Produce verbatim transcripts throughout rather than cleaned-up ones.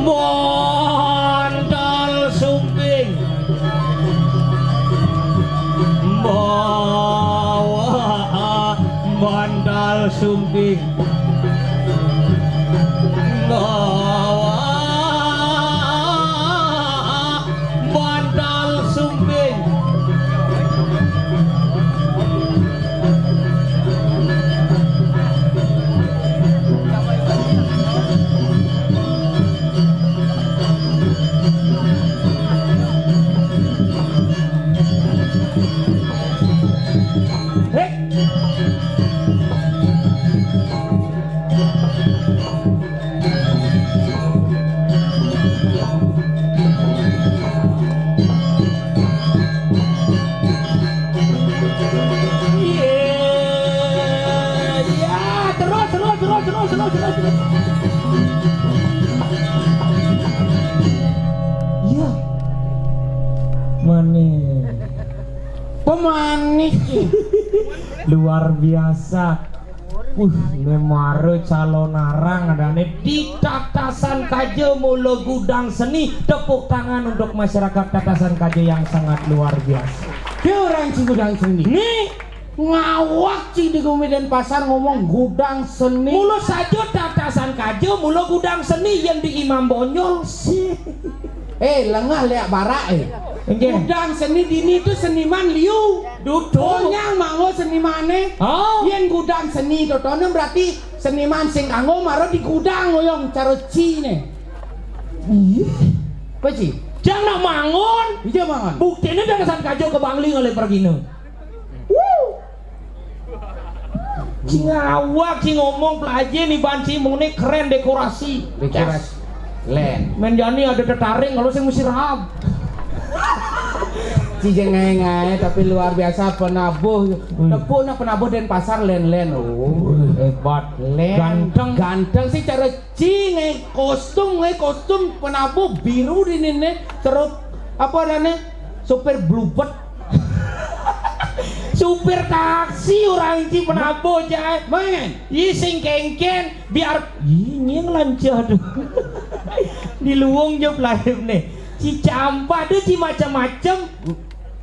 Bantal sumping. Bawa bantal sumping. Bawa bantal sumping. Iya, iya, terus, terus, terus, terus, terus, terus, terus. Iya. Manis. Pemanis. Luar biasa. Wih, memare calon arang adane di Tatasan Kaja mula gudang seni. Tepuk tangan untuk masyarakat Tatasan Kaja yang sangat luar biasa. Ki orang ci gudang seni. Nih, ngawak ci di Gumi Denpasar ngomong gudang seni. Mula saja Tatasan Kaja mula gudang seni yang di Imam Bonyol. Si. Eh, lengah liak barak, eh. Nggih. Gudang seni dini tu seniman liu. Dudu. Onyang manggo senimane. Oh. Yen gudang seni totonem berarti seniman sing kanggo mara di gudang oyong cara ci ne. Iya. Apa ci? Jang nak mangun. Iya, mangan. Buktine Tatasan Kaja ke Bangli oleh pergina. Wuh. Ci ngawak, ci ngomong pelaje ni ban ci mune keren dekorasi. Dekorasi. Len. Men jani ada tetaring kalau sing mesti rahab. Ci jeng ngae-ngae tapi luar biasa penabuh. Wih. Tepuk nak penabuh Denpasar len-len. Oh. Wih, hebat. Len. Ganteng. Ganteng sih cara ci ngae kostum, ngae kostum penabuh biru dini ne. Terus apa adane? Supir blubet. Supir taksi orang ci penabuh jae. Main. Ih, sing kengken biar ih nying lancar tuh. Di luwung jo pelayep ne. Ci campah tuh ci macam-macam.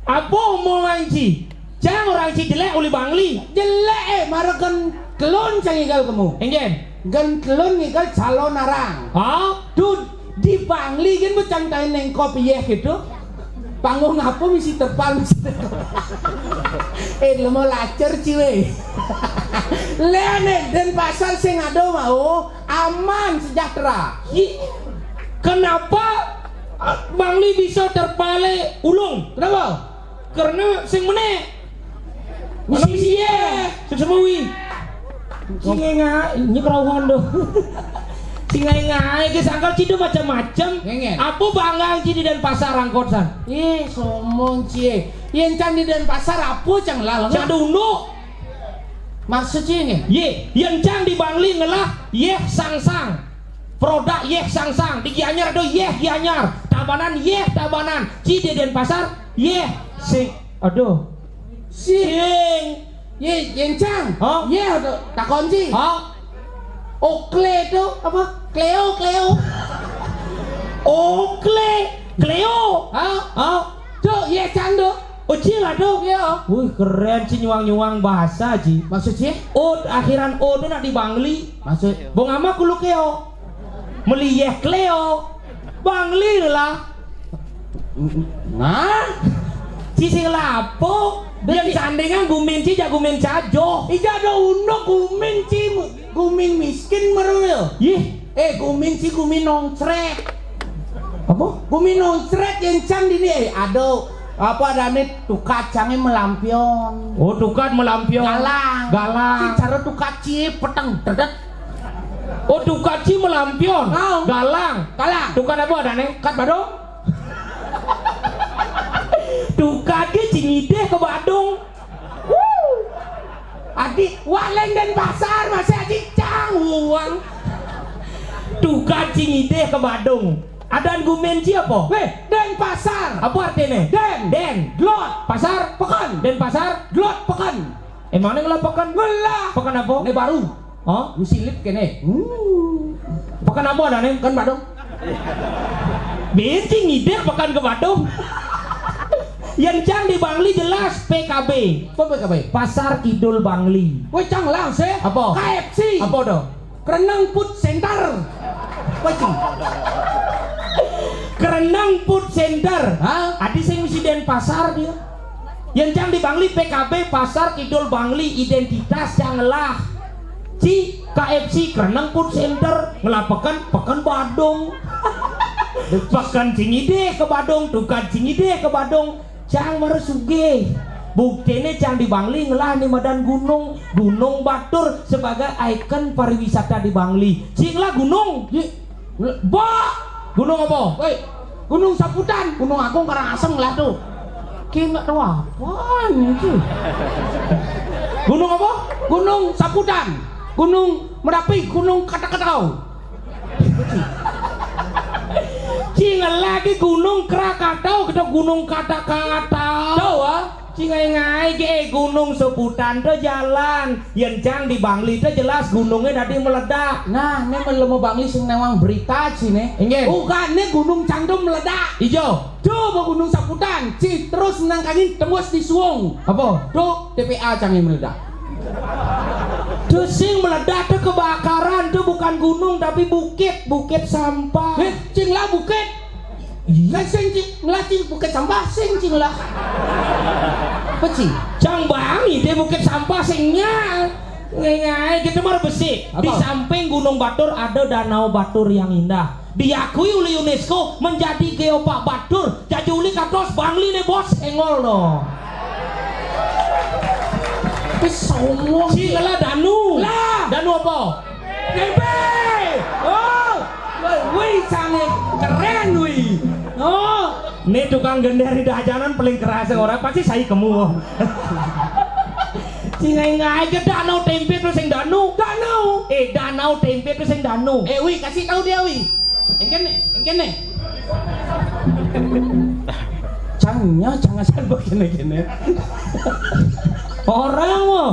Apa omongan ci? Cang orang ci jelek uli Bangli. Jelek, eh, mara gen kelun cang igal kemu. Enjen. Gen kelun igal calon arang. Hah? Dud di Bangli gen becang tain nengkop iyeh gitu. Panggung apa misi terpal misi terpal. Eh, lemo lacer ciwe. Leane Denpasar sing ada mau aman sejahtera. Ih, kenapa, ah, Bangli bisa terpale ulung? Kenapa? Karena sing mene. Misi iye. Sing semui. Sing ngae, ini kerauhan doh. Sing ngae-ngae ke sangkal ci do macam-macam. Ngengen. Apa banggang ci di Denpasar angkot san? Eh, somong ci. Yen cang di Denpasar apa cang lah? Cang do unduk. Maksud ci nge? Ye, yen cang di Bangli ngelah, yeh sang-sang. Produk yeh sang-sang. Di Gianyar ada yeh Gianyar. Tabanan yeh Tabanan. Ci di Denpasar, yeh sing. Aduh. Sing. Ye, yen cang. Hah? Yeh ada takon ci. Hah? Okle tu apa? Cleo, Cleo. Okle, Cleo. Hah? Hah? Tu, ye cang tu. Oh, ci lah tu. Iya. Wih, keren ci nyuang-nyuang bahasa ci. Maksud ci? O, akhiran o tu nak di Bangli. Maksud? Bong ama kulu keo. Meli yeh Cleo. Bangli lah. Nah, ci sing lapo? Yen sandingan gumin ci jak gumin cajo. Ija ada unduk gumin ci, gumin miskin meru yo. Yih. Eh, gumin ci gumin nongcret. Apa? Gumin nongcret yen cang dini, eh, ada apa adane tukat cange melampion. Oh, tukat melampion. Galang. Galang. Ci cara tukat ci peteng dedet. Oh, tukat ci melampion. Galang. Galang. Tukat apa adane? Kat badung. Tukat ke ci ngidih ke badung. Wuh. Adi, wak leng Denpasar masih aji cang uang. Tukat ci ngidih ke badung. Adan gumin ci apa? Weh, Denpasar. Apa artine? Den. Den. Glot. Pasar. Peken. Denpasar. Glot peken. Emangnya ngelah peken? Ngelah. Peken apa? Ini baru. Hah? Mesti lip kene. Hmm. Peken apa adané? Peken Badung. Bén sing ngidih peken ka Badung. Yén cang di Bangli jelas P K B. Apa P K B? Pasar Kidul Bangli. Wéh, cang lah sih. Apa? K F C. Apa to? Kereneng Food Center. Apa sih? Kereneng Food Center. Hah? Adi sing misi Denpasar dia. Yén cang di Bangli P K B, Pasar Kidul Bangli, identitas cang ngelah. Ci, K F C, Kereneng Food Center, ngelah peken, peken Badung. Peken sing ngidih ka Badung, tukad sing ngidih ka Badung. Cang mara sugih. Buktiné cang di Bangli ngelah né madan gunung, Gunung Batur sebagai ikon pariwisata di Bangli. Sing ngelah gunung. Di Mbok! Gunung apa? Woi, Gunung Saputan, Gunung Agung Karangasem lah tuh. Ki nggak tahu apaan itu. Gunung apa? Gunung Saputan, Gunung Merapi, Gunung Krakatau. Sing ngelah gunung Krakatau, kita gunung kata-kata. Tahu ah? Sing ngaé-ngaé gé gunung Saputan to jalan. Yén cang di Bangli to jelas gunungé dadi meledak. Nah, né mén lemu Bangli sing néwang berita sini. Inggih. Bukané gunung cang to meledak. Ijo. Coba Gunung Saputan, ci terus nangkangin tembus di Suwung. Apa? To T P A cangé meledak. To sing meledak to kebakaran, to bukan gunung tapi bukit, bukit sampah. Heh, cing lah bukit. Iya. Kan sing ci, ngelah ci bukit sampah, sing ci ngelah. Apa ci? Cang Bangli to bukit sampah sing nya. Ngaé-ngaé kita mara besi. Apa? Di samping Gunung Batur ada Danau Batur yang indah. Diakui oleh UNESCO menjadi geopark Batur. Jaji uli katos Bangli né bos, éngol to. Wis sombong. Sing ngelah danu. Lah. Danu apa? Tempe. Oh. Wih, wih, sangat keren, wih. Oh. Né tukang gendér di dajanan paling kerasa orang, pasti saya kemu. Sing ngaé-ngaé gé danau tempe to sing danu. Danau. Eh, danau tempe to sing danu. Eh, wih, kasih tahu dia, wih. Engkén né, engkén né. Cang nya, cang asal begini-gini. Orang mo.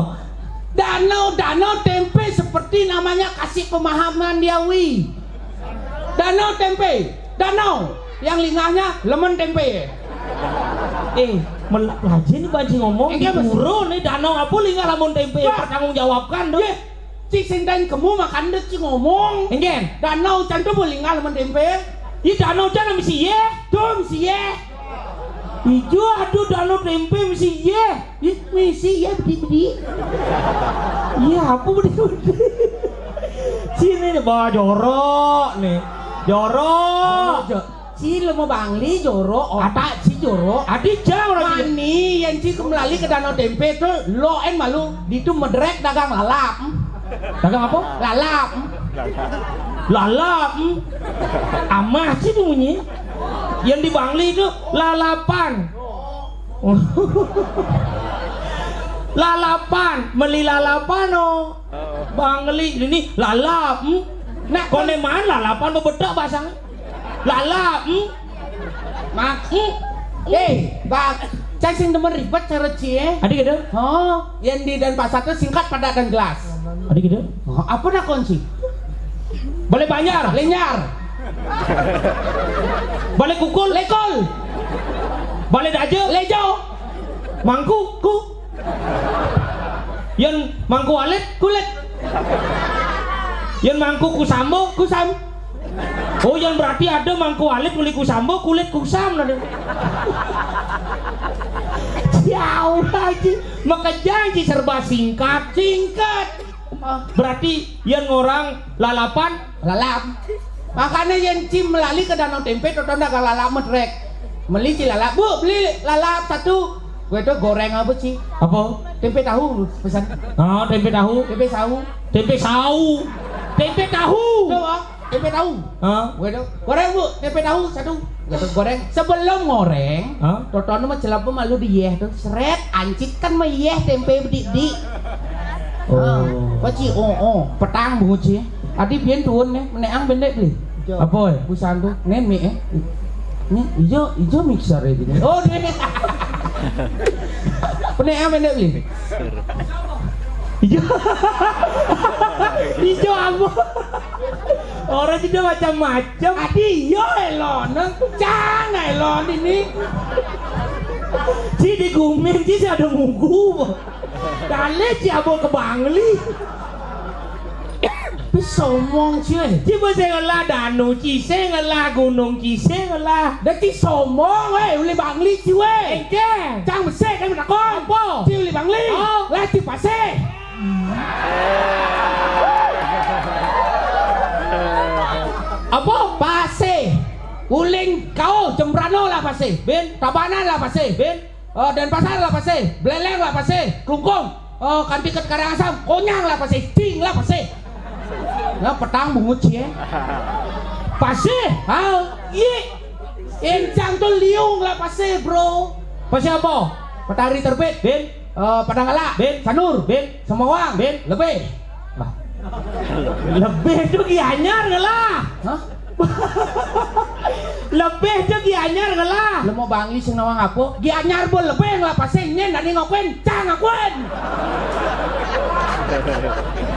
Danau, danau tempe seperti namanya, kasih pemahaman dia, wi. Danau tempe, danau yang lingahnya lemen tempe. Eh, mel-, rajin banci ngomong. Enggak, di Mas. Pura né danau apa lingah lamun tempe? Wah. Pertanggungjawabkan to. Yéh. Cik sing daén kemu makan dek cik ngomong. Enggén. Danau cantum lingah lamun tempe. Ih, danau can misi yéh. Tum si yéh. Ijo, aduh, danau tempe misi yéh. Ih, misi yéh bedi-bedi. Iya, apa bedi-bedi? Sini né, bah, jorok né. Jorok. Ci lemu Bangli jorok, otak ci jorok. Adi jang orang ci. Mani yén ci melali ke Danau Tempe to, lo en malu, ditu medrek dagang lalap. Dagang apa? Lalap. Lalap. Amah ci tu munyi. Yén di Bangli to lalapan. Lalapan, meli lalapan, oh. Bangli ini lalap. Nah, koné man lalapan bebedak basang. Lalap. Mak. Eh, bak. Cai sing demen ribet cara cie. Adi gitu. Oh, yén di Denpasar to singkat, padat dan jelas. Adi gitu. Oh, apa nak kunci? Balé Banjar. Lenyar. Balé Kukul. Lekol. Balé Daja. Lejo. Mangku. Ku. Yén Mangku Alit. Kulit. Yén Mangku Kusamba. Kusam. Oh, yén berarti ada Mangku Alit, kulit kusamba, kulit kusam ada. Jauh lagi. Makejang ci serba singkat. Singkat. Berarti yén ngorang lalapan? Lalap. Makané yén ci melali ke Danau Tempe, totonan dagang lalap medrek. Meli ci lalap, "Bu, beli lalap satu." Gue to goreng apa ci? Apa? Tempe tahu pesan. Oh, tempe tahu. Tempe sahu. Tempe sahu. Tempe tahu. Tuh, ah. Tempe tahu. Hah? Gue to, "Goreng, Bu, tempe tahu satu." Gue to goreng. Sebelum ngoreng, hah? Totonan mah celep malu di yéh to. Seret, ancit kan mah yéh tempe di, di. Oh. Ah, apa ci? Oh, oh. Petang bungut ci. Adi bién tuun né, menéang bendék beli. Apa, eh? Busan to. Nén mi, eh. Né ijo, ijo mixer ya gini. Oh, né. Penéang bendék beli. Ijo. Ijo apa? Ora sida macem-macem. Adi iya elon. Cang elon ini. Ci di gumin ci sing ada ngugu. Dale ci abot ke Bangli. Pi somong ci, eh. Ci basa ngelah danu, ci sing ngelah gunung, ci sing ngelah. Dah ci somong, eh, uli Bangli ci, weh. Engke. Cang besik kan menakon. Apa? Ci uli Bangli. Oh. Lah ci pasih. Apa? Pasih. Uling kau Jembrana lah pasih. Bin. Tabanan lah pasih. Bin. Eh, Denpasar lah pasih. Buleleng lah pasih. Klungkung. Eh, kanti ket Karangasem. Konyang lah pasih. Ding lah pasih. Nah, petang bungut sih, eh. Pasih. Ha, iya. Encang tu liung lah pasih, bro. Pasih apa? Matahari terbit. Bin. Eh, Padang Ala. Bin. Sanur. Bin. Semawang. Bin. Lebih. Lebih tu Gianyar ngelah. Hah? Lebih tu Gianyar ngelah. Lemo Bangli sing nawang apa? Gianyar bo lebih ngelah pasih, nyen dani ngakuin, cang ngakuin.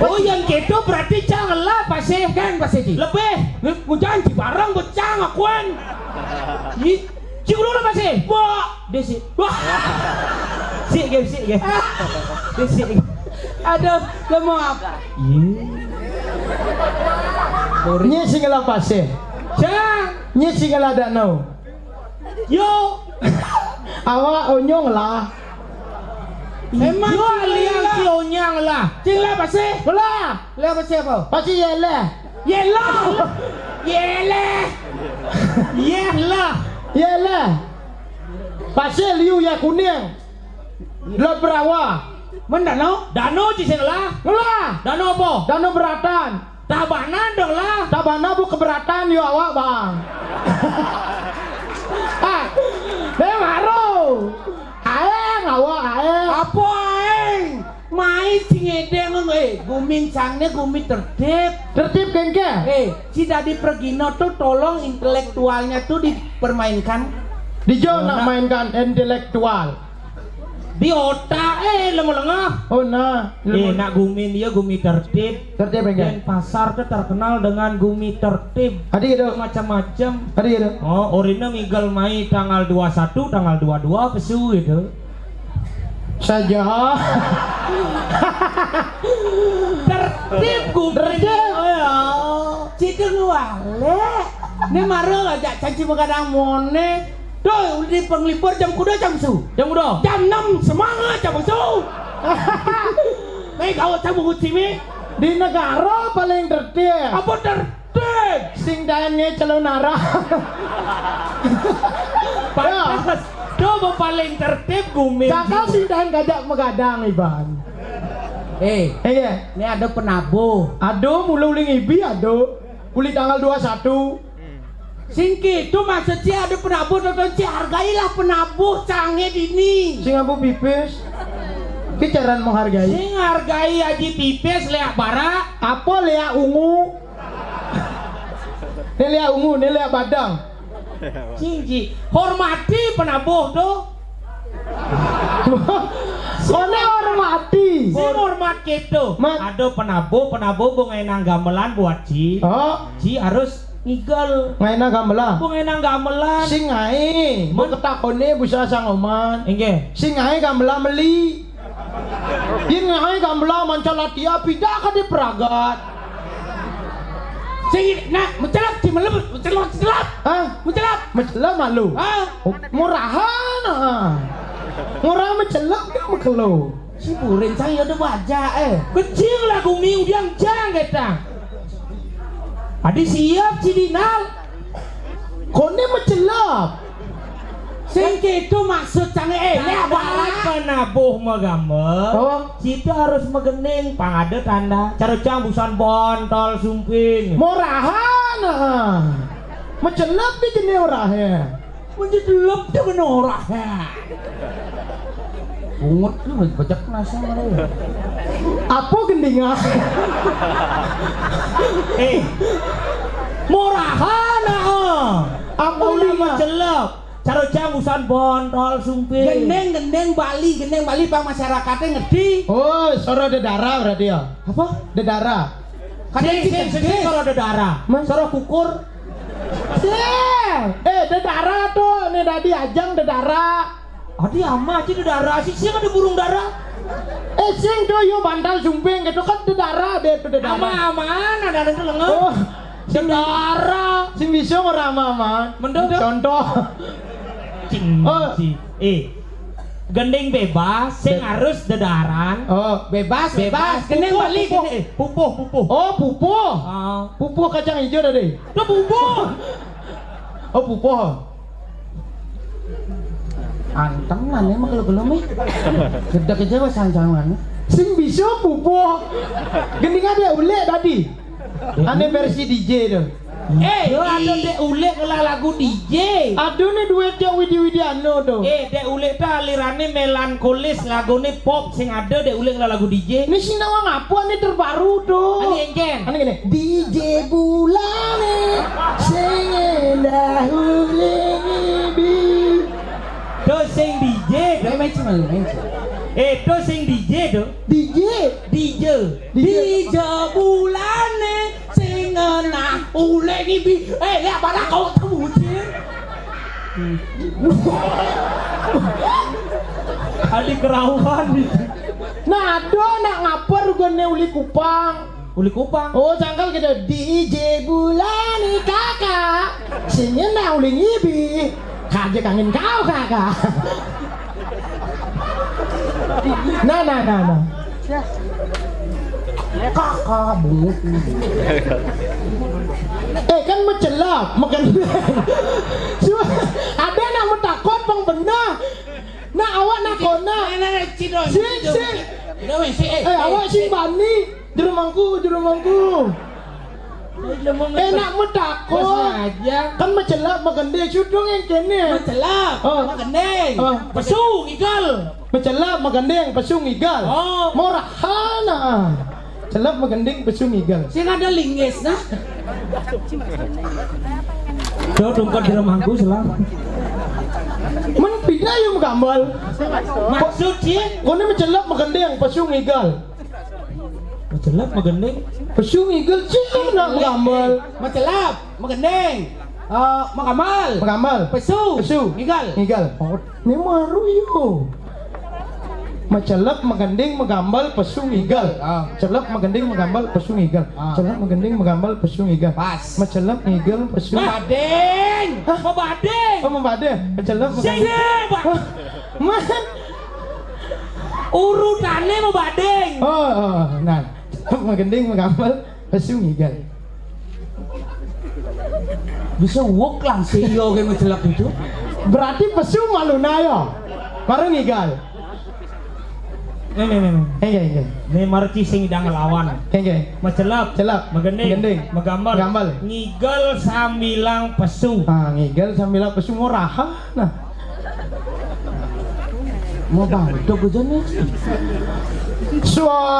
Oh, yang gitu berarti cang ngelah pasih. Kan pasih ci. Lebih. Hah? Mujan ci barang bo cang ngakuin. Ih, ci udah lah pasih. Wah. Dia sih. Wah. Sik, ge, sik, ge. Dia sik. Aduh, lemo apa? Iya. Nyi sing ngelah pasih. Cang. Nyi sing ngelah danau. Yo. Awak onyong lah. Emang yo, liang ci onyang lah. Cing lah pasih. Lah. Lah pasih apa? Pasih yeleh. Yelah. Yeleh. Yelah. Yeleh. Pasih liu ya kuning. Laut Berawa. Men danau? Danau ci sing lah. Lah. Danau apa? Danau Beratan. Tabanan dong lah. Tabana bu keberatan yo awak, Bang. Ah, eh, maro. Aeng awak aeng. Apa aeng? Mai sing edeng ngono, eh, gumi cangnya gumi tertib. Tertib kengke. Eh, si dadi pergino tuh tolong intelektualnya tuh dipermainkan. Dijo nak mainkan intelektual. Di otak, eh, lemo lengah. Oh, nah. Eh, nak gumi dia gumi tertib. Tertib, enggak? Denpasar tuh terkenal dengan gumi tertib. Adi gitu. Macam-macam. Adi gitu. Oh, orina migal mai tanggal dua satu, tanggal dua dua pesu gitu. Saja. Tertib gumi. Tertib. Oh, ya. Cideng wale. Ini mara aja caci begadang mone. Tuh, di penglipur jam kuda jam su. Jam kuda. Jam enam semangat jam su. Nih, kau cabut sini. Di negara paling tertib. Apa tertib? Sing daen nge celonara. Pantas. Coba paling tertib gumi. Cakal sing daen gajak megadang, Iban. Eh, iya. Ini ada penabuh. Aduh, mulu uling ibi, aduh. Kuli tanggal dua satu. Sing kitu maksud ci ada penabuh, tonton ci, hargailah penabuh cange dini. Sing ambu pipis. Ki caran menghargai. Sing hargai aji pipis leak bara. Apa leak ungu? Ini leak ungu, ini leak badang. Cing, ci. Hormati penabuh tuh. Kone hormati. Sing hormat gitu. Ada penabuh, penabuh bu ngainang gamelan buat ci. Oh. Ci harus ngigel. Ngainang gamelan. Bu ngainang gamelan. Sing ngae, bu ketakone bisa sang oman. Inggih. Sing ngae gamelan meli. Yen ngae gamelan mancal atia pida kade pragat. Sing nak mencelak ci melebut, mencelak, mencelak. Hah? Mencelak. Mencelak malu. Hah? Murahan, ah. Murah mencelak dia mekelo. Si burin saya ada baja, eh. Kecil lah gumi udiang jang kita. Adi siap ci dinal. Kone mecelep. Sing kitu maksud cange, eh, ini apa? Penabuh megamel. Oh. Kita harus megening pangada tanda. Cara cang busan bontol sumping. Morahan, ah. Mecelep di jenis orahnya. Menjedelep dengan orahnya. Bungut lu bejek nasa mereka. Apa gendingan? Eh, morahan, ah. Apa gendingan? Mecelep. Cara jam usan bontol sumping. Gendeng, gendeng Bali, gendeng Bali, pang masyarakatnya ngerti. Oh, soro dedara berarti ya? Apa? Dedara. Sing, sing, sing, sing, kalau dedara. Mas. Soro kukur. Sing. Eh, dedara tuh, nih dadi ajang dedara. Adi ama aja dedara sih, sing ada burung dara. Eh, sing tuh, yo bantal sumping gitu kan dedara deh tuh dedara. Ama-amaan, ada, ada tuh lengan. Oh. Dedara. Sing bisa ora ama-amaan. Mendem. Contoh. Cing, oh. Cing. Eh. Gending bebas, sing harus dedaran. Oh, bebas, bebas. Bebas. Gending pupuh, balik, pupuh, gending. Pupuh, pupuh. Oh, pupuh. Ah. Pupuh kacang hijau tadi. Tuh pupuh. Oh, pupuh. Anteng mana emang kalau belum eh. Gede aja wes sanjangan. Sing bisa pupuh. Gending ada ulek tadi. Ane versi D J tuh. Eh, yo ada dek ulek ngelah lagu D J. Aduh nih duet yang Widi Widiano tuh. Eh, dek ulek tuh alirane melankolis, lagune pop sing ada dek ulek ngelah lagu D J. Ini sing nawang apa nih terbaru tuh? Ani engken. Ani gini. D J Bulane sing endah uling ibi. Tuh sing D J tuh. Main, main, main. Eh, tuh sing D J tuh. D J. D J. D J. D J Bulane sing ngenah ulek ibi. Eh, lihat pada kau temucin. Adi kerauhan nih. Nah, aduh, nak ngapa rugane uli Kupang? Uli Kupang. Oh, jangkal gitu. D J Bulane kakak. Sing ngenah uling ibi. Kaje kangen kau kakak. Nah, nah, nah, nah. Kakak bungut. Eh, kan mecelap, makan. Cuma ada nak metakon bang benar. Nah, awak nak kona. Nah, nah, nah, Cino, sing, Cino, sing. Cino, sing, eh, eh, awak eh, sing eh. Bani. Jero mangku, jero mangku. Enak metakon. Kan mecelap magending, sudung yang kene. Mecelap, oh. Magending. Oh. Pesu, igal. Mecelap magending, pesu, igal. Oh. Murah hana. Celap magending, pesu, igal. Sing ada linggis nah. Do dompet jero mangku selang. Men pina yo gambal. Maksud sih? Kone mecelap magending, pesu, igal. Mecelap, magending. Pesu ngigel cina gambal. Mecelap, magending. Eh, magambal. Magambal. Pesu. Pesu. Ngigel. Ngigel. Oh, ini maru yo. Mecelap, magending, magambal, pesu, ngigel. Ah. Celap, magending, magambal, pesu, ngigel. Ah. Celap, magending, magambal, pesu, ngigel. Pas. Mecelap, ngigel, pesu. Bading. Hah? Mau bading. Oh, mau bading. Mecelap, magending. Sini, Pak. Hah? Man. Urutane mau bading. Oh, oh, nah. Magending, magambal, pesu ngigel. Bisa wok langsung yo kayak mecelak itu. Berarti pesu malu nayo. Baru ngigel. Nih, nih, nih, nih. Enggak, enggak. Nih marci sing idang ngelawan. Enggak. Mecelap. Celap. Magending. Magending. Magambal. Magambal. Ngigel sambilang pesu. Ah, ngigel sambilang pesu murahan. Nah. Mau bantu aja nih. Suah.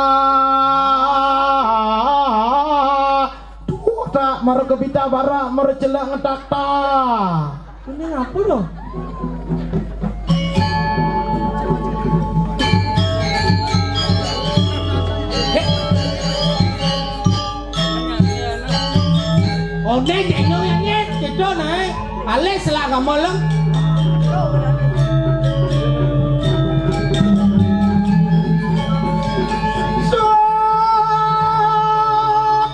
Duh, tak mara kebita bara, mara celak ngetak tak. Ini apa loh? Onde jenggo yang nyet, gitu nah. Alih selak kamu leng. Suat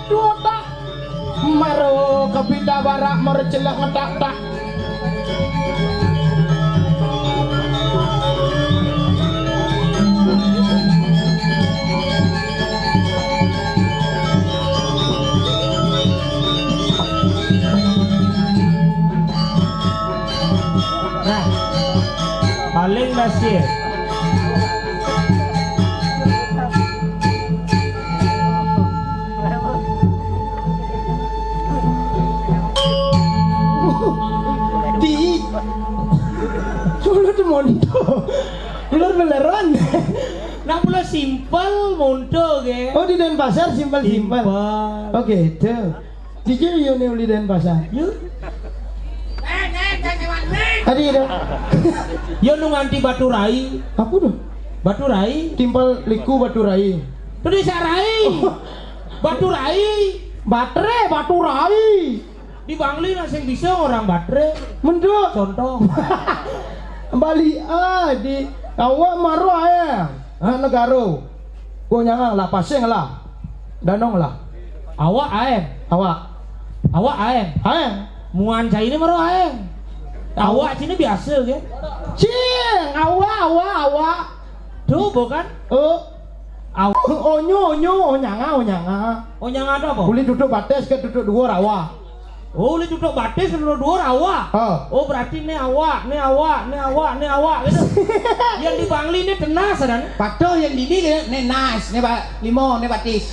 dua tak. Maro kepindah barak, maro celak ngetak tak. Nah, paling masih. Di Solo tuh monto. Bener-beneran. Nang pulau simpel monto ge. Oh, di Denpasar simpel-simpel. Simpel. Oke, itu. Jujur yo nih uli Denpasar. Yuk. Tadi itu. Yo nu nganti Batu Rai. Apa tuh? Batu Rai. Timpal liku Batu Rai. Tuh desa Rai. Oh. Batu Rai. Batre, Batu Rai. Di Bangli nak sing bisa ngorang batre. Menduk. Contoh. Bali ah di awak maru ae. Hah? Negaro. Gua nyangang lah, pasing lah. Danong lah. Awak ae. Awak. Awak ae. Ae. Muan cai ini maru ae. Awak cini biasa ke? Cing, awak, awak, awak. Tuh, bukan? Oh. Aw. Onyo, onyo, onyanga, onyanga. Onyanga tu apa? Uli duduk batis ke duduk dua rawa. Oh, uli duduk batis duduk dua rawa. Oh. Oh, berarti ne awak, ne awak, ne awak, ne awak gitu. Yang di Bangli ne tenas dan. Patuh yang dini ke ne nas, ne ba, limo, ne batis.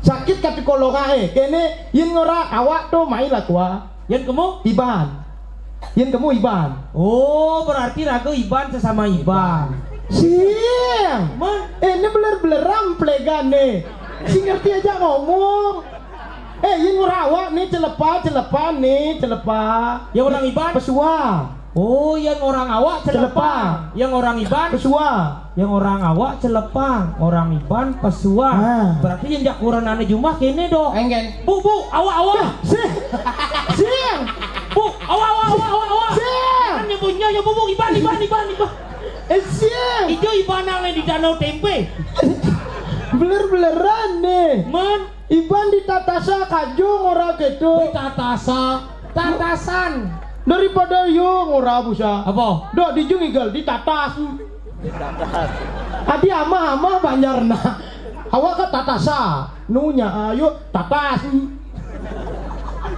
Sakit kati kolonga eh. Kene yin ngora awak tu mai lah kua. Yan kamu? Iban. Yan kamu Iban. Oh, berarti raga Iban sesama Iban. Siang. Man. Eh, ini beler-beleram plegan nih. Si ngerti aja ngomong. Eh, yang ngora awak nih celepa, celepa nih, celepa. Ya orang Iban. Pesua. Oh, yang orang awak celepa. Celepa. Yang orang Iban. Pesua. Yang orang awak celepang, orang Iban pesuang. Ah. Berarti yang jak kurang ane jumah kene do. Enggen. Bu, bu, awak, awak. Sih. Sih. Bu, awak, awak, awak, awak, awak. Sih. Kan nyebutnya ya bu, bu, Iban, Iban, Iban, Iban. Eh, sih. Ijo Iban yang di danau tempe. Beler-beleran nih. Man. Iban di tatasa kajung ora keto. Di tatasa. Tatasan. Daripada yo ngora busa. Apa? Dok dijung igal di tatas. Adi amah-amah Banjar na. Awak ke tatasa. Nunya ayo tatas.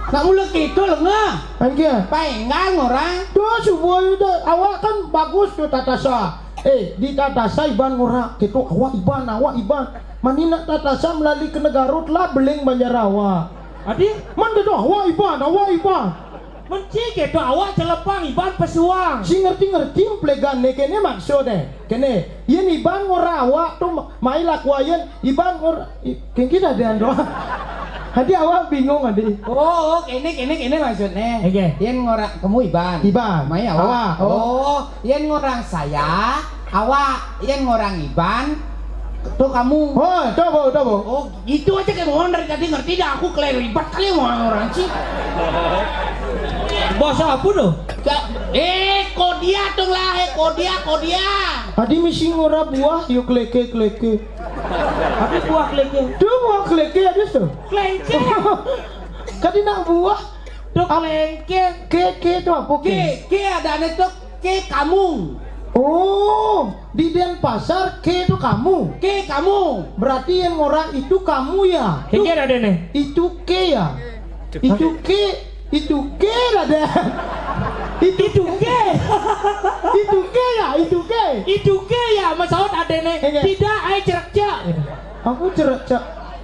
Nak mula keto lengah. Angge. Paenggal ngora. Tuh subuh itu awak kan bagus tuh tatasa. Eh, di tatasa Iban ngora. Keto awak Iban, awak Iban. Mani nak tatasa melali ke negara telah beling Banjar awak. Adi? Man keto awak Iban, awak Iban. Menci keto awak celepang Iban pesuang. Si ngerti-ngerti plegan ne kene maksud eh. Kene, yen Iban ngora awak tu ma-, mai lakuayen Iban ngora i-, kengki dah dia doang. Adi awak bingung adi. Oh, oh, kene, kene, kene maksudnya. Oke. Yen ngora kamu Iban. Iban. Mai awak. Awak, oh. Oh, yen ngora saya, awak, yen ngora Iban, tu kamu. Oh, tu bu, tu bu. Oh, itu aja kayak mohon dari tadi ngerti dah aku keleribat kali mau orang sih. Bahasa apa tu? Ka-, eh, kodia tu lah, eh, kodia, kodia. Adi misi ngora buah, yuk keleke, keleke. Adi buah keleke. Tu buah keleke ada tu. Kelengke. Kadi nak buah. Tu kelengke. Ke, ke tu apa ke? Ke, ke ada ane tu ke kamu. Oh, di Denpasar ke tu kamu. Ke kamu. Berarti yang orang itu kamu ya? Ke, ke ada ane. Itu ke ya? Itu ke, itu ke lah deh. Itu ke. Itu ke ya, itu ke. Itu ke ya, masaut ada ane. Iya. Tidak, ai cerak cak. Aku cerak cak.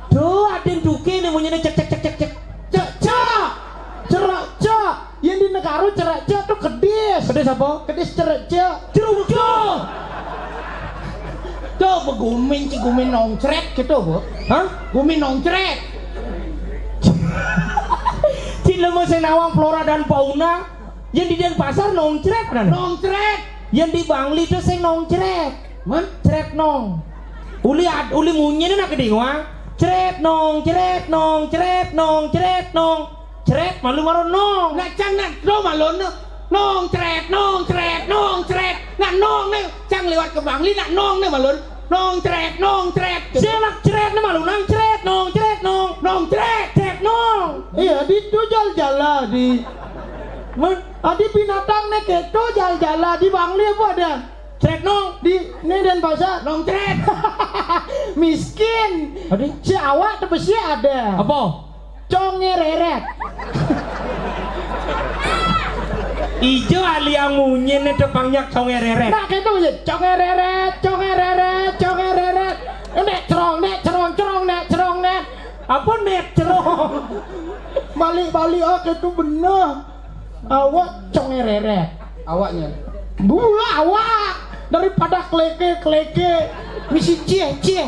Tuh, ada tuke nih munyinya cek cek cek cek cek. Cek cak. Cerak cak. Yang di negara cerak cak tuh kedis. Kedis apa? Kedis cerak cak. Ceruk cak. Tuh, begumin, ci gumin nongcret gitu, Bu. Hah? Gumin nongcret. Cik lemo sing nawang flora dan fauna. Yang di Denpasar nongcret kan? Nongcret. Yang di Bangli tuh sing nongcret. Man? Cret nong. Uli ad-, uli munyi ni nak keding wang. Cret nong, cret nong, cret nong, cret nong. Cret malu maro nong. Nak cang nak do malu no. Nong cret, nong cret, nong cret. Nak nong ni cang lewat ke Bangli nak nong ni malu. Nong cret, nong cret. Saya nak cret ni malu nang cret, nong cret, nong. Nong cret, cret nong. Iya, di tu jal-jala di. Man? Adi binatang ni keto jal-jala di Bangli apa ada? Cret nong. Di ni Denpasar. Nong cret. Miskin. Adi? Si awak tu besi ada. Apa? Conge reret. Ijo ali yang munyi ni tepangnya conge reret. Nak keto je. Conge reret, conge reret, conge reret. Nek cerong, nek cerong, cerong, nek cerong, nek. Apa nek cerong? Balik-balik ah keto bener. Awak conge reret. Awaknya. Bula awak daripada keleke-keleke misi cie-cie.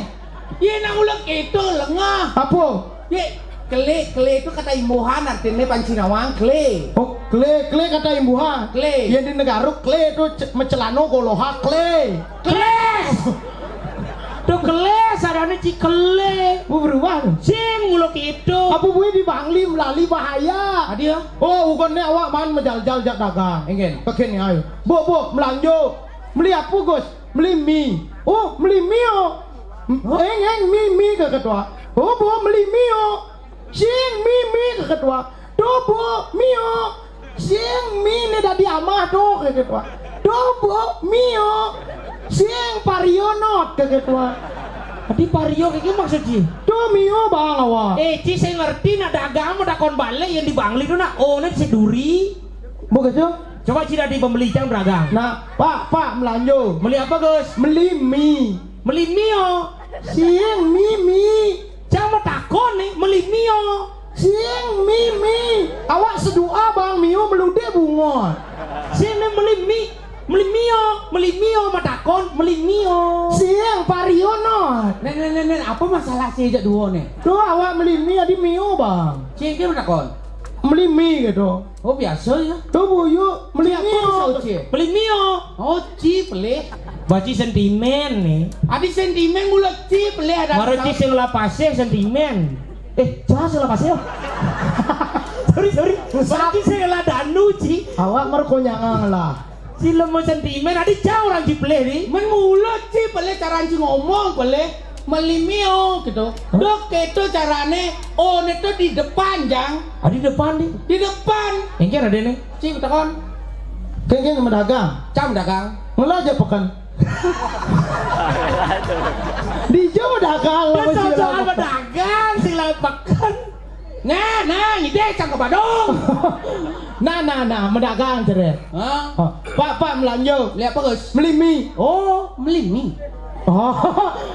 Ye nak ulek itu lengah. Apa? Ye, kele, kele itu kata imbuhan artinya panci nawang kele. Oh, kele, kele kata imbuhan. Kele. Yang di negara kele itu ce-, mecelano goloha kele. Kele. Tuh Kelé, sarané ci kelé. Bu berubah to. Sing mula kéto. Apa bué di Bangli melali bahaya. Adi ya? Oh, ugon né awak maan majaljal jak dagang. Éngkén. Kénkén ayo. Bu, bu, melanjo. Meli apa, Gus? Meli mi. Oh, meli mi, oh. Éng, éng, mi, mi, ka ketua. Oh, bu, meli mi, oh. Sing mi, mi, ka ketua. To, bu, mi, oh. Sing mi né dadi amah to, ka ketua. To, bu, mi, oh. Sing pario not, ka ketua. Adi pario kéto maksud ci? To mi, oh, bang awak. Eh, ci sing ngerti nak dagang mau takon balik yang di Bangli to nak. Oh, né ci duri. Bu kéto? Coba ci dadi pembeli cang dagang. Nah, Pak, Pak, melanjo. Meli apa, Gus? Meli mi. Meli mi, oh. Sing mi, mi. Cang mau takon né, meli mi, oh. Sing mi, mi. Awak sedua bang mi, oh, meludé bungot. Sing né meli mi, meli mi, oh. Meli mi, oh, mau takon, meli mi, oh. Sing pario not. Né, né, né, né, apa masalah ci jak duo né? To awak meli mi, adi mi, oh, bang. Ci ké mau takon. Meli mi kéto. Oh, biasa ya. To bu, yuk, meli mi, oh. Meli mi, oh. Oh, ci pelih. Baci sentimen né. Adi sentimen mula ci pelih ada. Mara ci sing lapasé sentimen. Eh, cah sing lapasé, oh. Sorry, sorry. Mara ci sing ladanu, ci. Awak merkonyangan lah. Ci lemu sentimen, adi cah orang ci pelih ni. Men mula ci pelih cara ci ngomong pelih. Meli mi, oh, kéto. Hah? Dok, kéto carané, oh, né to di depan, Jang. Ah, di depan, di? Di depan. Éngkén adané? Ci, takon. Kénkén medagang. Cang dagang. Ngela jak peken. Di jo medagang, lah, soal medagang, sing lain peken. Nah, nah, ngidih cang ka Badung. Nah, nah, nah, medagang, ceret. Hah? Oh, Pak, Pak, melanjo. Meli apa, Gus? Meli mi. Oh, meli mi. Oh.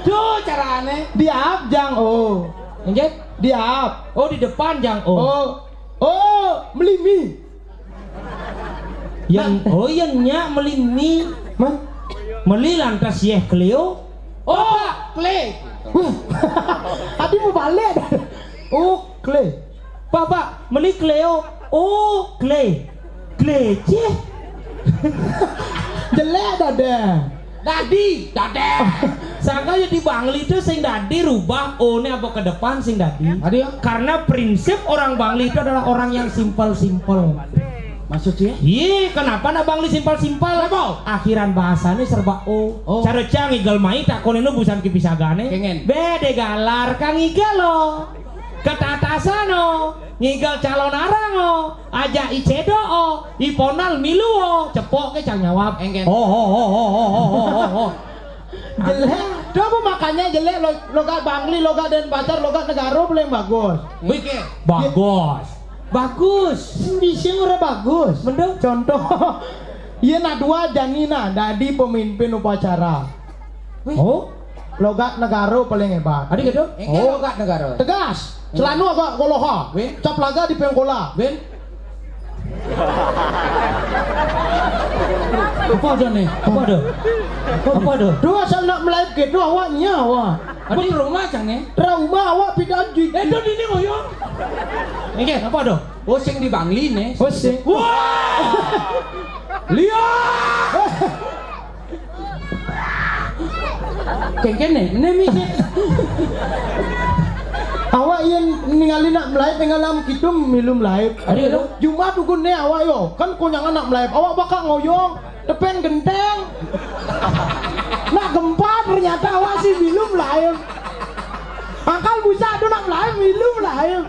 Tuh carané. Diap, Jang, oh. Éngkén? Diap. Oh, di depan, Jang, oh. Oh. Oh, meli mi. Yang, oh, yang nyak meli mi. Mah? Meli lantas yéh Cleo. Oh, Pak, klé. Wah. Adi mau balik. Oh, klé. Pak, Pak, meli Cleo. Oh, klé. Klé, cih. Jelék dadé. Dadi, dadé. Sangka ya di Bangli to sing dadi rubah, oh, né apa ke depan sing dadi. Adi ya? Karena prinsip orang Bangli itu adalah orang yang simpel-simpel. Maksudnya? Iya, kenapa nak Bangli simpel-simpel? Kenapa? Akhiran bahasané serba o. Oh. Cara cang igal mai takon ini busan kipisagané. Kéngén. Bé dé galar kang igal lo. Ketatasan o. Ngigal calon arang o. Ajak i cedok o. I ponal milu o. Cepok ké cang nyawab. Kéngén. Oh, oh, oh. Jelék. Coba makanya jelék lo, logat Bangli, logat Denpasar, logat Negara paling bagus. Wih, ké. Bagus. Bagus. Sing ora bagus. Mending. Contoh. Iya, nah dua jani nah dadi pemimpin upacara. Wih. Oh. Logat Negara paling hebat. Adi gitu? Éngkén logat Negara. Tegas. Celana agak goloha. Wih. Cap laga di pengkola. Wih. Apa ada nih? Apa ada? Apa ada? Dua asal nak melayu gitu awaknya, wah. Adi rumah cang nih. Trauma awak pindah gigi. Eh, doni ini ngoyong. Éngkén, apa ada? Oh, sing di Bangli nih. Oh, sing. Wah. Lihat. Kéngkén né, né mi. Awak yén ningali nak melayu ngalam kitu milu melayu. Adi lo? Jumat ugun né awak yo, kan konyangan nak melayu. Awak bakal ngoyong, tepén genténg. Nak gempa ternyata awak sih milu melayu. Angkal busa tu nak melayu, milu melayu.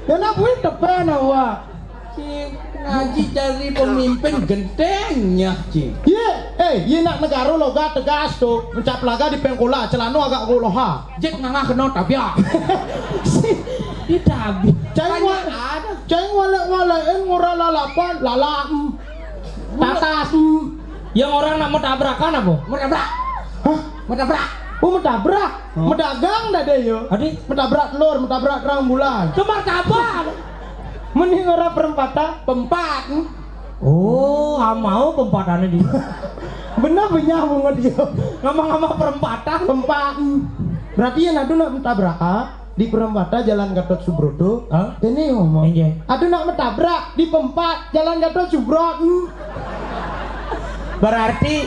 Ya nak buin tepén awak. Ci ngaji cari pemimpin genténgnya, Ci. Iya, eh, iya nak Negara logat tegas tu. Mencap laga di pengkola, celana agak goloha. Jek ngangah kena tabiak. Di tabi. Cai wa-, ada. Cai walek-waleken ngora lalapan, lalam. Tatas. Yang orang nak mau tabrakan apa? Mau tabrak. Hah? Mau tabrak. Oh, mau tabrak. Oh. Medagang dah deh yo. Adi? Mau tabrak telur, mau tabrak terang bulan. Itu martabak. Mending ora perempatan. Pempat. Oh, amau pempatannya di. Bener punya bungut yo. Ngomong-ngomong perempatan. Pempat. Berarti yang adu nak mentabrak, ah, di perempatan Jalan Gatot Subroto. Hah? Ini ngomong. Iya. Adu nak mentabrak di pempat Jalan Gatot Subroto. Berarti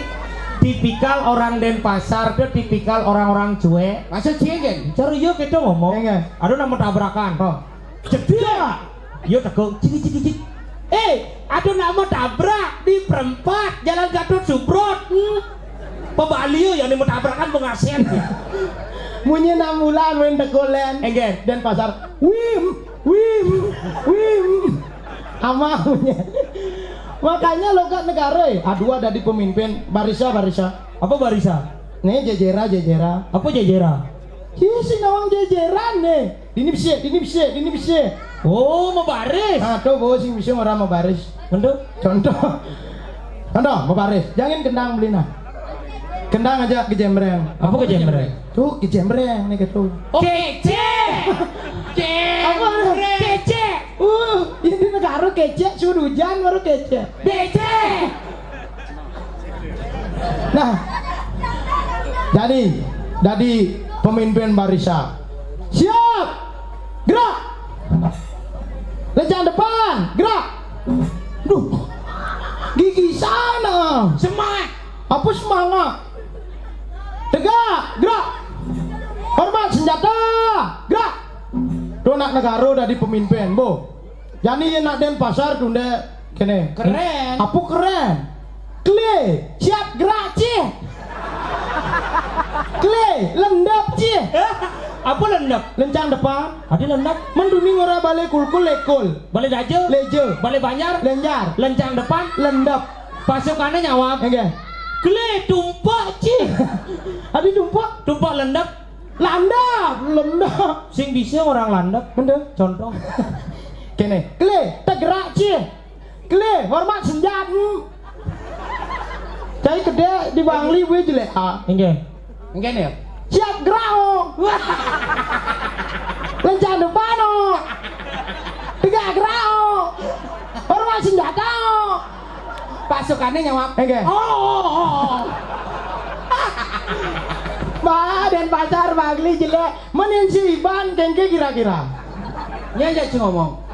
Tipikal orang Denpasar tuh tipikal orang-orang cuek. Maksud cuek kan? Cari yo kita ngomong. Iya. Aduh, nama tabrakan. Oh. Cedak. Yo tegung, cik, cik, cik. Eh, aduh, nama tabrak di perempat Jalan Gatot Subroto. Hmm. Pebalio yang mau tabrakan pengasen. Munyi enam bulan main tegolen. Enggak. Denpasar. Wim, wim, wim. Amahnya. Makanya logat negara, eh. Aduh, ada di pemimpin barisa, barisa. Apa barisa? Nih, jejera, jejera. Apa jejera? Iya, si nawang jejeran nih. Dini bisa, dini bisa, dini bisa. Oh, mau baris. Ah, tuh, bawa sing bisa orang mau baris. Contoh. Contoh. Contoh, mau baris. Jangan kendang beli nah. Kendang aja kejembreng. Apa kejembreng? Tuh, kejembreng nih gitu. Oh, kecek. Apa? Kecek. Uh, ini negara kecek, suruh hujan baru kecek. Becek. Nah, jadi, jadi pemimpin barisa. Siap. Gerak. Lencang depan, gerak. Duh. Gigi sana. Semangat. Apa semangat? Tegak, gerak. Hormat senjata, gerak. Tuh nak negara dari pemimpin, bo. Jani nak Denpasar tuh ndek kene. Keren. Apa keren? Kle, siap gerak, cih. Kle, lendep, cih. Apa lendep? Lencang depan. Ada lendep. Menduni ngora bale kulkul lekul. Bale daja. Leja. Bale banjar. Lenjar. Lencang depan. Lendep. Pasukannya nyawab. Enggak. Kle tumpak, cih. Ada tumpak. Tumpak lendep. Landep, lendep. Sing bisa orang landep. Bener. Contoh. Kene, kle, tegerak, cih. Kle, hormat senjat. Hmm. Cai kedek di Bangli, gue jelek, ah. Enggak. Enggak nih. Siap gerak, oh. Wah. Lencang depan, oh. Tegak gerak, oh. Hormat senjata, oh. Pasukannya nyawab. Enggak. Oh, oh, oh, oh. Bah, Denpasar, Bangli jelek. Menin si Iban, kengke kira-kira. Nya aja sih ngomong.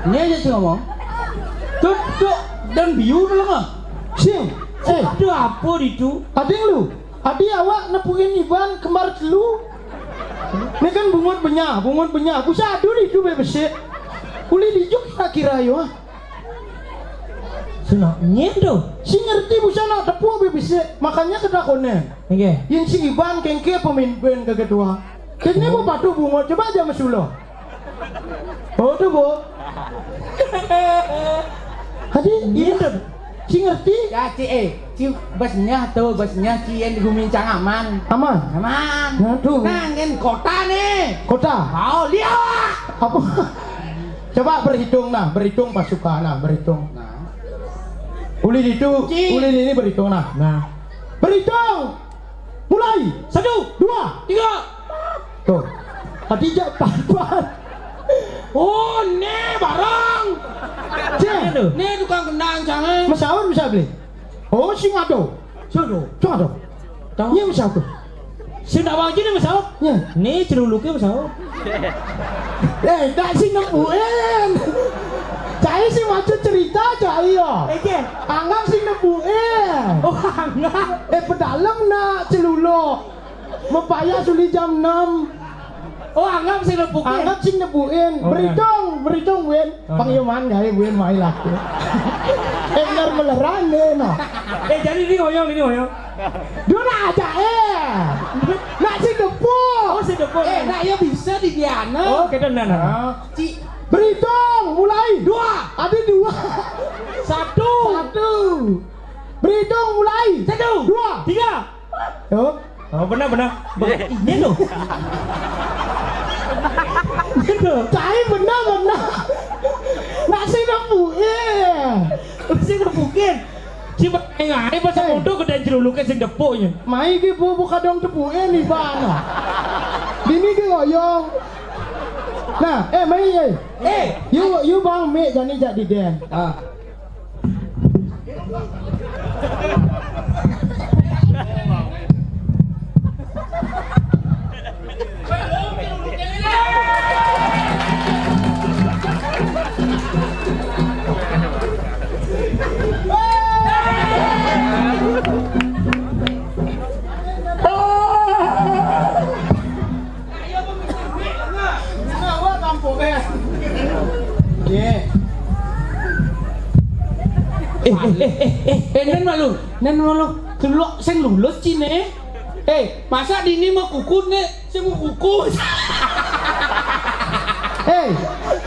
Nya aja sih ngomong. Tuh, tuh, dan biu dulu mah. Sing, eh, ada apa itu? Ading lu, adi awak nepuin Iban kembar telu. Ini kan bungut benyah, bungut benyah. Aku sadu itu bebesik. Uli dijuk kira-kira yo. Sina nyen tu. Si ngerti busa nak tepuk be bisa. Makanya ketakonen. Nggih. Yen si Iban kengke pemimpin ke ketua. Kene bu patuh bungo, coba aja mesulo. Oh tu bu. Hadi, iya tu. Si ngerti? Ya, ci, eh, ci, basnya tu, basnya ci yang di Gumincang aman. Aman? Aman. Nah, tu. Nah, ngen kota nih. Kota? Oh, lihat. Apa? Coba berhitung nah, berhitung pasukan nah, berhitung. Nah. Uli itu, uli ini berhitung nah. Nah. Berhitung. Mulai. Satu, dua, tiga. Tuh. Tadi jak papat. Oh, ne barang. Cek. Ne tukang kendang jangan. Mesaur bisa beli. Oh, sing ado. Sing ado. Sing ado. Tahu? Iya, mesaur. Sing tak wajib ni mesaur. Ya. Ni celuluke mesaur. Eh, tak sing nepuin. Cai sing macu cerita cai yo. Oke. Anggap sing nepuin. Oh, anggap. Eh, pedalem nak celuluk. Mepaya suli jam enam. Oh, anggap sing nepuin. Anggap sing nepuin. Oh, berhitung, berhitung, Win. Pangyoman gawe buin mai laku. Enger melerane no. Eh, jadi ini ngoyong, ini ngoyong. Dua nak aja eh. Nak si depo. Oh, si depo. Eh, nak ya bisa di diana. Oh, kita nana. Ci berhitung mulai. Dua. Ada dua. Satu. Satu. Berhitung mulai. Satu. Dua. Tiga. Tuh. Oh, benar, benar. Ini tuh. Ini tuh. Cai benar, benar. Nak sing nepuin. Sing nepukin. Si main ae pas mondo gedhe celuluke sing tepuknya. Mai ki bu buka dong tepuke nih bana. Dini ki ngoyong. Nah, eh mai eh. Eh, you you bang me jani jadi den. Ah. Ye. Eh, eh, eh, eh, eh, eh, nen malu, nen malu. Celuluk sing lulus cine. Eh, masa dini mau kuku ne, sing mau kuku. Eh,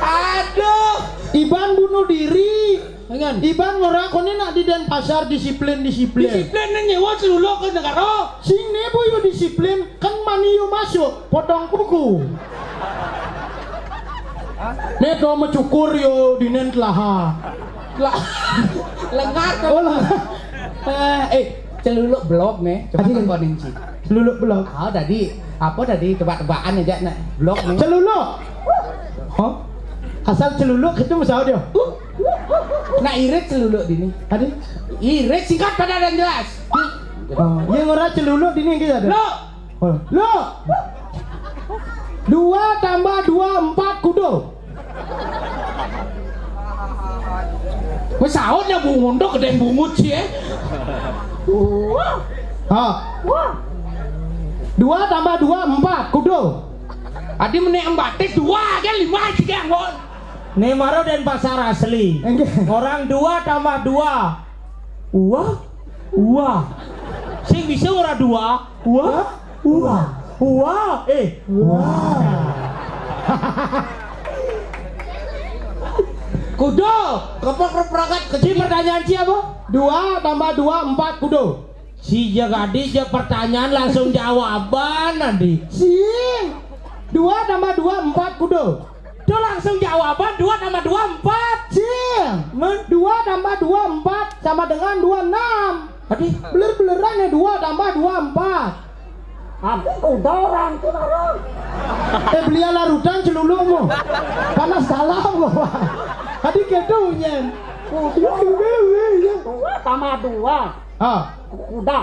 aduh. Iban bunuh diri. Dengan. Iban ngora kone nak di Denpasar disiplin, disiplin. Disiplin ne nyewa celuluk ke negara. Sing ne boyo disiplin, kan mani yo masuk, potong kuku. Ne to mencukur yo dinen telaha. Lah, lengar to. Oh, lengar. Eh, eh, celuluk blok ne. Coba Aji. Tekonin sih. Celuluk blok. Ah, tadi apa tadi tebak-tebakan aja nak blok ne. Celuluk. Hah? Asal celuluk itu masalah dia. Nak irit celuluk dini. Tadi? Irit singkat, padat dan jelas. Oh, yang ora celuluk dini kita ada. Lo. Oh, lo. Dua tambah dua, empat, kudo. Wis saut ya bungut, gede bungut sih, eh. Ha. Dua tambah dua, empat, kudo. Adi menek embatik dua aja, lima aja, Ngon. Ne maro Denpasar asli. Enggak. Orang dua tambah dua. Wah, wah. Sing bisa ora dua? Wah, wah, wah. Eh, wah. Kudo, keprok perangkat kecil pertanyaan siapa? Dua tambah dua, empat, kudo. Si jagadi je pertanyaan langsung jawaban nanti. Sing. Dua tambah dua, empat, kudo. Tuh langsung jawaban, dua tambah dua, empat. Cing. Men? Dua tambah dua, empat sama dengan dua, enam. Tadi? Beler-beleran ya, dua tambah dua, empat. Aku kuda orang tuh orang. Eh, beli ala rutan celulukmu. Panas dalam gua. Tadi gitu, Nyen. Kuda. Dua tambah dua. Ah. Kuda.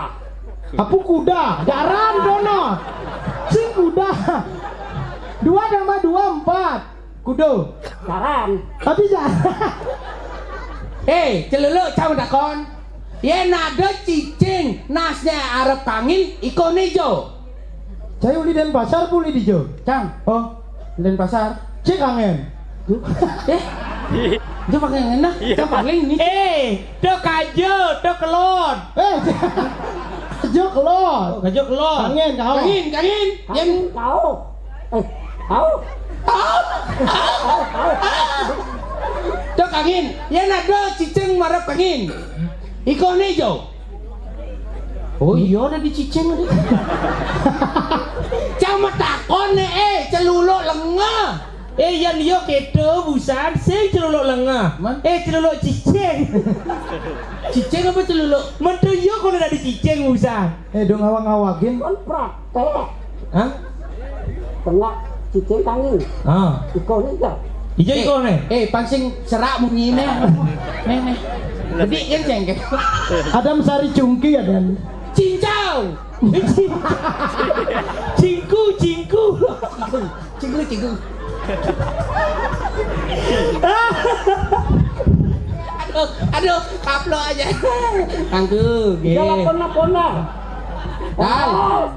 Apa kuda? Jaran dono. Sing kuda. Dua tambah dua, empat. Kudo. Jaran. Tapi jaran. Eh, celuluk, cang takon. Yen ada cicing, nasnya arep kangin, ikone jo. Saya uli Denpasar, uli di jo. Cang. Oh. Denpasar. Cek angin. Eh? Dia pakai angin dah. Iya. Dia paling ini. Eh, tuh kajo, tuh kelon. Eh, kajo kelon. Oh, kajo kelon. Angin, kau. Angin, angin. Yang kau. Eh, kau. Tuh kangin. Yen ada cicing marep kangin. Ikone jo. Oh iya, ada di cicing ada. Cang metakon ne, eh, celuluk lengah. Eh, yan yo keto busan, sing celuluk lengah. Man? Eh, celuluk cicing. Cicing apa celuluk? Mentu yo kono ada cicing busan. Eh, dong awang-awagin. Kon praktek. Hah? Tengah cicing kangin. Ah. Ikone jo. Ijo ikone. Eh, pancing serak munyine. Nih, nih. Gede kan cengkeh. Adam Sari Cungki ya, Dan. Cincau. Cingku, cingku. Cingku, cingku. Aduh, aduh, kaplok aja. Tangku, nggih. Jalan pona-pona. Dal.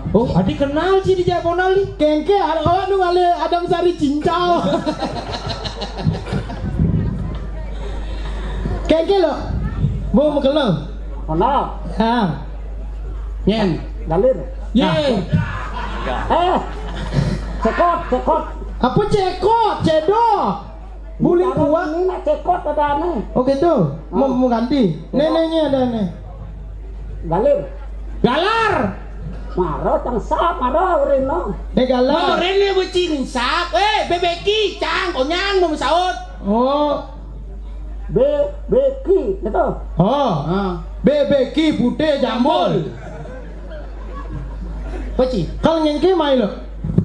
Oh, adi kenal sih di Japonal nih. Kengke, ada orang nu ngale Adam Sari Cincau. Kengke lo. Mau mekelo. Ono. Ya. Nyen. Dalir. Ye. Eh. Cekot, cekot. Apa cekot? Cedok. Buling buah. Ini nak cekot ada nih. Oh gitu. Mau, mau ganti. Nih, nih, nih ada nih. Dalir. Galar. Maro cang sap, maro urino. Eh, galar. Mau rene becing sap. Eh, bebeki, cang, konyang, mau saut. Oh. Be-, beki, gitu. Oh. Ah. Bebeki putih jambul. Peci. Kalau ngengke mai lo.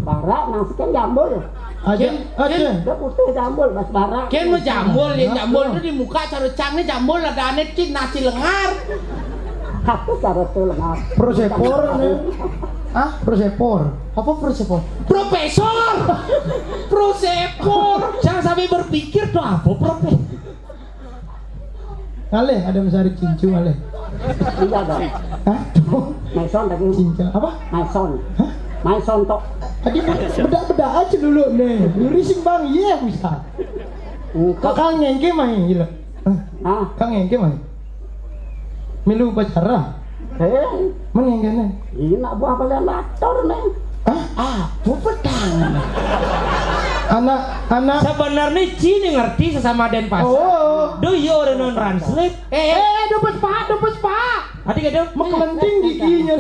Barak, nasi kan jambul. Aja, Kin, aja. Kin. Dia putih jambul, mas barak. Kin mau jambul, ya jambul itu di muka cara cang ni jambul ada aneh cin nasi lengar. Apa cara tu lengar? Prosepor ni. Hah? Prosepor. Apa prosepor? Profesor. Prosepor. Jangan sampai berpikir tuh apa profesor. Ngalih ada mencari cincu ngalih. Iya dong. Hah? Tuh. Maison lagi. Cincu apa? Maison. Hah? Maison tok. Adi bedak-bedak aja dulu nih. Luri sing bang, iya bisa. Engko. Kakang ngengke main, gila. Ah, Kang ngengke main. Milu pacara. Eh, Men ngengke nih. Ini nak buah balen atur nih. Hah? Ah, bu petang. Anak, anak. Sebenarnya Cini ngerti sesama Denpasar. Oh. Do you orang non translate? Eh, eh, eh, dupes pak, dupes pak. Tadi kata mekelenting giginya.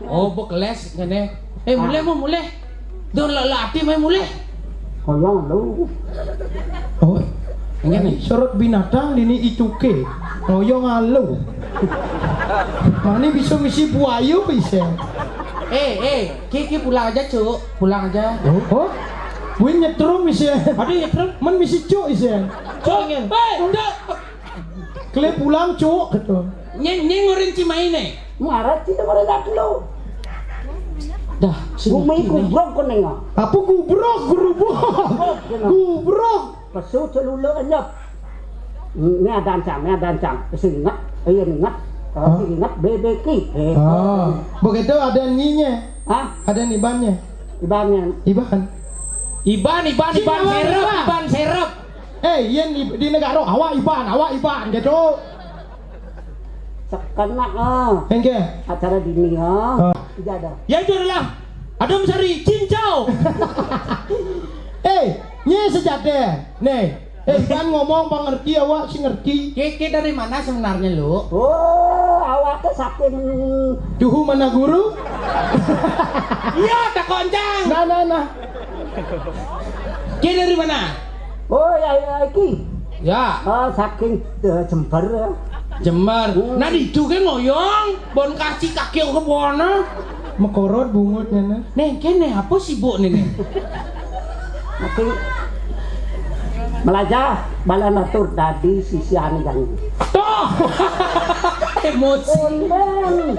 Oh, bok les ngene. Eh, mulai mau mulai. Don la ati mai mulai. Koyong lu. Oh, ngene. Serut binatang dini icuke. Ngoyong alu. Mani bisa misi buayu bisa. Eh, eh, Ki, Ki pulang aja, Cuk. Pulang aja. Oh, oh. Win nyetrum bisa. Aduh, nyetrum. Men misi cuk bisa. Cuk, ngene. Hei, Cuk. Kle pulang, Cuk, gitu. Nyeng, nyeng ngorin cimaine. Marat kita pada tak lo. Dah, sini. Bumi kubrok kene ya. Apa gubrok, gerubuk? Gubrok. Pesu celula enyep. Ini ada ancam, ini ada ancam. Sing ingat, iya ingat. Kalau sing ingat, bebeki. Eh, Ah, begitu ada nyinya. Hah? Ada nibannya. Ibannya. Iban. Iban, Iban, Iban serep, Iban serep. Eh, yen di, di negara awak Iban, awak Iban gitu. Sekena, ah. Enggak. Acara dini, ah. Ah. Tidak ada. Ya itu adalah Adam Sari Cincau. Eh, nye sejate. Nih, eh, Iban ngomong pengerti awak sih ngerti. Kiki dari mana sebenarnya, Lu? Oh, awak tuh saking Duhu mana guru? Iya, tak koncang. Nah, nah, nah. Ki dari mana? Oh, ya, ya, iki. Ya. Oh, saking, eh, Jember, ya. Jember. Hmm. Nah, di itu kan ngoyong, bon kasih kaki ke bona. Mekorot bungutnya, nah. Neng, kene apa sibuk nih, Neng? Saking Melaja, balen atur dadi sisian yang Toh! Emosi. Konten.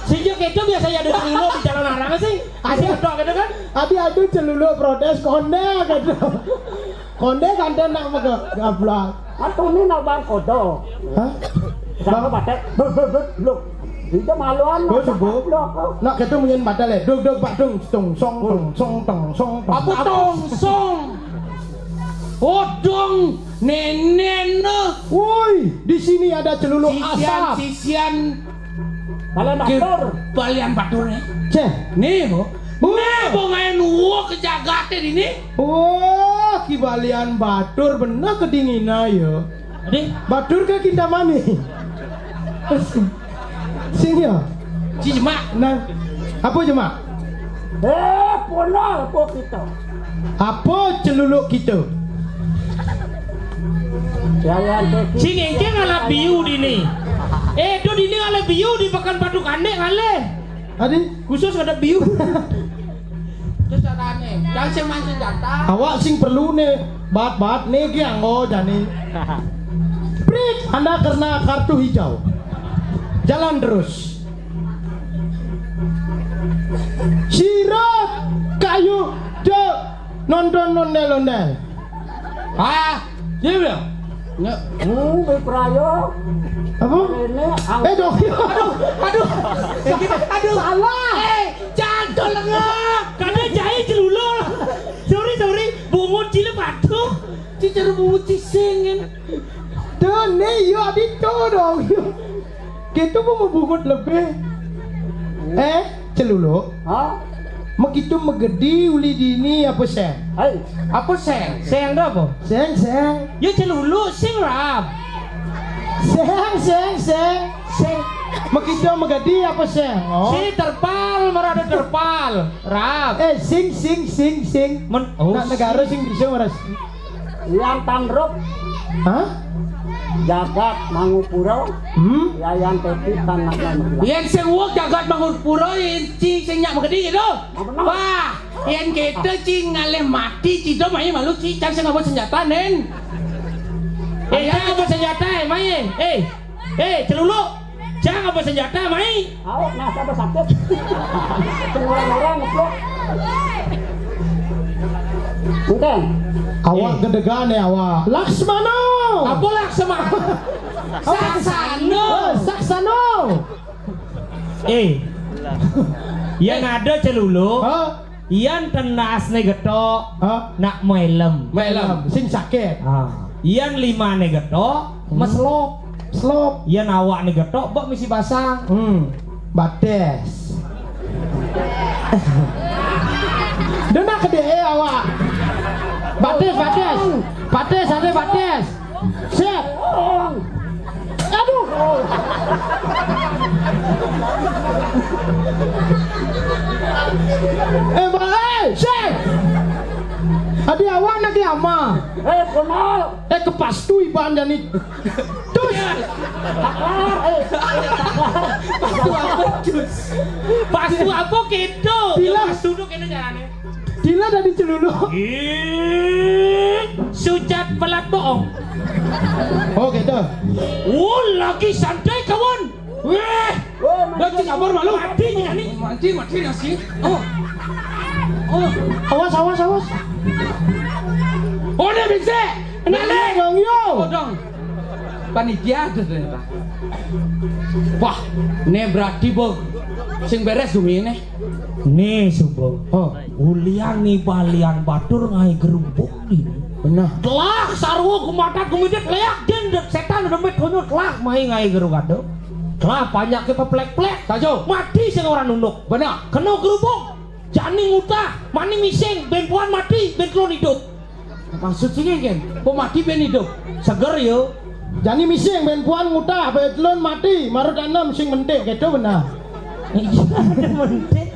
Sejak itu biasanya ada dulu di jalan arang sih. Asik tok gitu kan? Adi aduh celuluk protes konde gitu. Konde kanten nak mega gablak. Atau ini nak bang kodo. Hah? Sama patek, bek, bek, bek, blok. Itu maluan. Bos, nak Bu. Blok. Nak gitu mungkin batal ya. Duk, duk, pak, dung, stung, song, tong, song, tong, song, tong. Apa tong, song? Odong, nenen, no. Woi, di sini ada celuluk Sisian, asap. Sisian. Balen Ki batur. Balian batur nih. Ceh. Nih, Bu. Bu. Nih, Bu, ngain wo ke jagate ini. Wah, Ki Balian Batur bener kedinginan ya. Adi? Batur ke Kintamani? Sing ya? Si Jemak. Nah, apa Jemak? Eh, pola apa kita? Apa celuluk kita? Jalan kaki. Sing engke ngalap biu dini. Eh, do dini ngalap biu di Pekan Batu Kandek ngalih. Adi? Khusus ada biu. Terus carane, jangan sing main senjata. Awak sing perlu ne bat-bat ne ki anggo jani. Prit, Anda kena kartu hijau. Jalan terus. Sirot kayu de nonton nondel-ondel. Ah, dia bilang. Nge, hmm, Prayo. Apa? Ini ang- Eh, dong. Aduh, aduh. Eh, gitu. Aduh. Salah. Eh, jangan lenga. Karena jahit celulur. Sorry, sorry. Bungut cilik batuk. Cicer bungut cisingin. Tuh, nih, yo, adi tuh dong. Yo. Gitu mau bungut lebih. Eh, celuluk. Hah? Megitu megedi uli dini apa seng? Hai. Apa seng? Seng dah apa? Seng, seng. Ya celuluk sing rap. Seng, seng, seng. Seng. Megitu megedi apa seng? Oh. Si terpal, marada terpal. Rap. Eh, sing, sing, sing, sing. Men, oh, nak negara sing bisa waras. Yang tanrup. Hah? Jagat Mangupura. Hmm? Yayan Teti tanah. Yang sing wong jagat Mangupura, inci sing nyak megedi gitu. Wah, yen kita cing ngalih mati, cida mai malu ci cang sing nggawa senjata, Nen. Eh, cang nggawa senjata, eh, mai. Eh, eh, celuluk. Cang nggawa senjata, mai. Awak nah sampai sakit. Semua orang ngeplok. Enteng. Awak gedegan ya, awak. Laksmana. Apa Laksmana? Saksana. Eh, Saksana. Eh. Yang ada celuluk. Hah? Yan tenasné gethok, Hah? Nak melem. Melem, sing sakit. Ah. Yan limané gethok, Hmm. Meslop. Slop. Yan awakné gethok, bek misi basang. Hmm. Bates. Dona kedee awak. Bates, bates. Bates, ada bates. Siap. Aduh. Eh, Bang, eh, siap. Adi awak nanti ama. Eh, kenal. Eh, kepastu iban jani. Tus. Takar, eh, takar. Pastu apa, Jus? Pastu apa gitu? Bilang. Ya, pastu tuh kene carane. Dila dari celuluk. Ih, sujat pelat bohong. Oh, gitu. Oh, lagi santai, kawan. Weh, Oh, lagi sabar malu. Mati nih, nih. Mati, mati nasi. Oh. Oh. Awas, awas, awas. Oh, dia bisa. Kenalin. Dong, yo. Oh, dong. Panitia ada ternyata. Wah, ne berarti, Bang. Sing beres gumi ne. Nih, Subang. Oh. Ulian nih balian batur ngaé gerubuk ini. Benar. Telah sarwa gumatat gumidet leak den det setan demit honyo telah mai ngaé gerugado. Telah banyak ke peplek-plek. Sajo. Mati sing ora nunduk. Benar. Kena gerubuk. Jani ngutah, mani mising, ben puan mati, ben telon hidup. Maksud sing kan? Kok mati ben hidup? Seger yo. Jani mising, ben puan ngutah, ben telon mati, maru tanem sing mentik, gitu benar. Iya, ada mentik.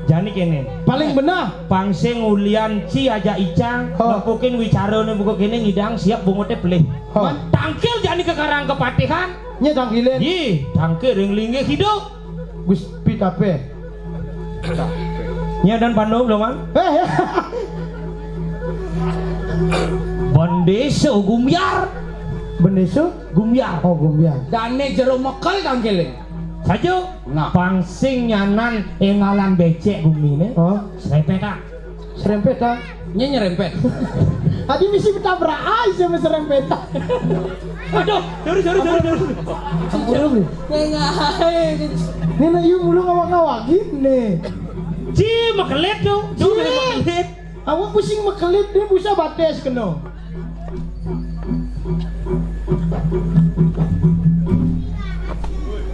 Jani kene. Paling benar. Pangsing ulian ci aja icang, Oh. Nepukin wicarane buku kene ngidang siap bungute pelih. Oh. Man tangkil jani ke karang kepatihan. Nye tangkilin. Yi, tangkil ring linggih hidup. Gus Pitape. Nya dan Pandu belum, Man? Eh, ya. Bendeso gumbiar. Bendeso? Gumbiar. Oh, gumbiar. Dane jero mekel tangkilin. Sajo. Nah. Pangsing nyanan engalan becek gumine. Oh. Serempet, ah. Serempet, ah. Nye nyerempet. Tadi misi ketabrak aja sama serempet. Aduh, sorry, sorry, sorry, sorry. Ampun, Bro. Nengahe. Ini nak yuk mulu ngawak-ngawak gini. Ci, makelit tuh. Tuh, Ci. Makelit. Awak pusing makelit, dia bisa bates kena.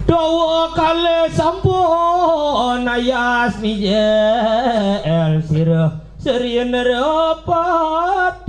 Dawa kale sampun ayas mijel sira serien rapat.